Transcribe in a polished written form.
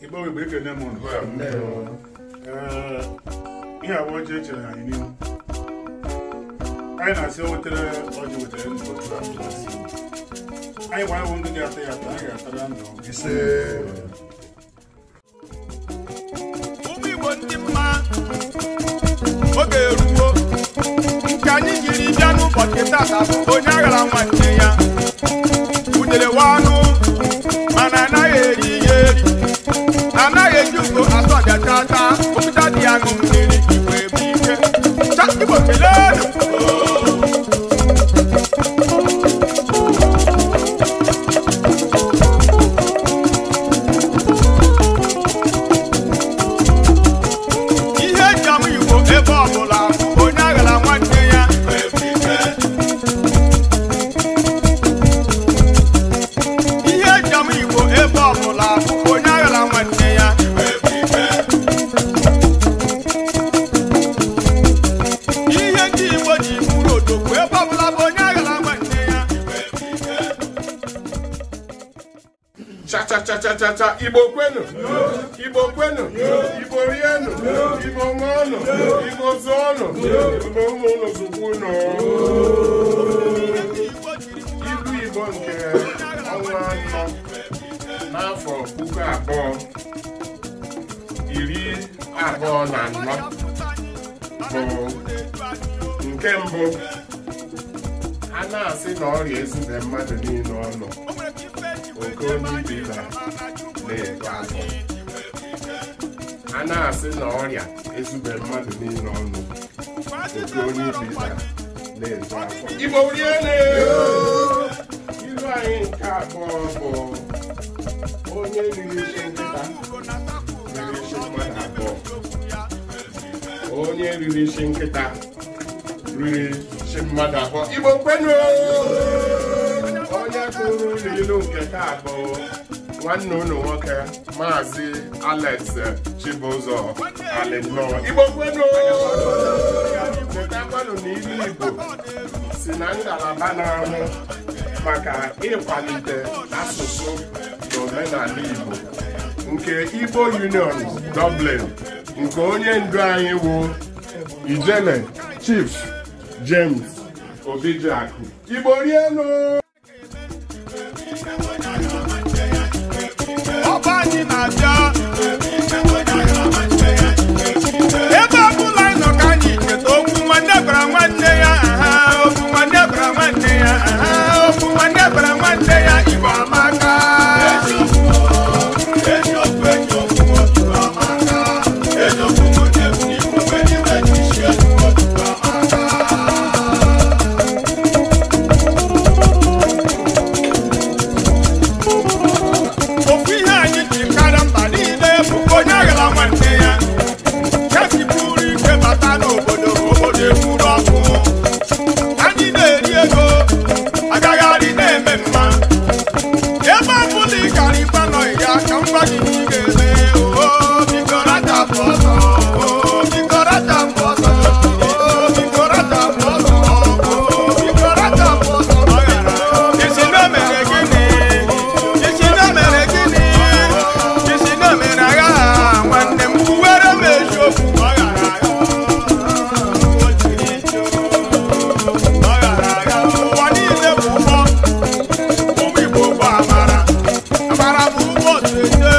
Igbo Igbo ekene m unu. Ihe abụọ ọjị echere anyị n'ihu. Anyị na-asị o wetere ọjị wetere ndụ otu a. Anyị gbara bụ ndị ga-ata ya ata, anyị ga-atara ndụ. Ise. Ụmụ Igbo ndị mma, oge eruwo nke anyị jiri bịa n'ụbọchị tata bụ onye aghara nwanne ya udele wa anụ mana anaghị eri ya eri, anaghị eji ugo asọ ọja chaa chaa, okwucha dị ya ṅụ mmiri. Igbo ebu ike cha. Igbo keleenụ. Ihe eji ama Igbo ebe ọbụla bụ onye aghara nwanne ya. Ihe eji ama Igbo ebe ọbụla bụ onye aghara nwanne ya. Ihe ndị Igbo ji bụrụ odogwu ebe ọbụla bụ onye aghara nwanne ya. Cha cha cha cha cha cha. Igbo kwenu, Igbo kwenu, Igbo rienu, Igbo ṅụọnụ, Igbo zụọnụ, Igbo ụmụ unu zụkwa unu. Ihe ndị Igbo jiri bụrụ Ilu Igbo nke ọnwa anọ n'afọ 2024 bụ nke mbụ. A na-asị na ọrịa ezube mmadụ niile ọnụ, oke onye ibe ịba na-eto afọ. A na-asị na ọrịa ezube mmadụ niile ọnụ, oke onye ibe ịba na-eto afọ. Igbo riene. Ilu anyị nke abụọ bụ onye riri isi nkịta riri isi mmadụ abụọ. Onye riri isi nkịta riri isi mmadụ abụọ. Igbo kwenu. Onye kụrụ ụlọ ilu nke taa bụ nwanne unu nwoke, Maazị Alex Chibụzọ Alinọ. Igbo kwenu. Chetakwanụ na ilu Igbo si na ngalaba na-ahụ maka ịkwalite asụsụ na omenala Igbo nke Igbo Union Dublin, nke onye ndu anyị wụ Ijele Chief James Obijiakụ. Igbo rienu. Ọba anyị na-abịa ebe ọbụla anyị nọ ka anyị cheta okwu nwanne gwara nwanne ya aha, okwu nwanne gwara nwanne ya aha, okwu nwanne gwara nwanne ya. Igbo amaka. Ofu ihe anyị ji karịa mba niile bụ onye aghara nwanne ya kesi buru ike bata n'obodo, obodo enwuru ọkụ. Anyị na-eri ego agagharị na-eme mma ebe ọ bụla ị gara ikpe anọghị ya ka m gwa gị ihe ị ga-eme. Oo, biko rachapụ ọsọ. Oo, biko rachapụ ọsọ. Oo, biko rachapụ ọsọ. Oo, biko rachapụ ọsọ. Isi na mere gịnị? Isi na mere gịnị? Isi na mere agha nwanne m kwuwere m eziokwu. Ụwa niile bụ ụgbọ. Ụmụ Igbo bụ amara. Amara bụ ụgbọ otu ete.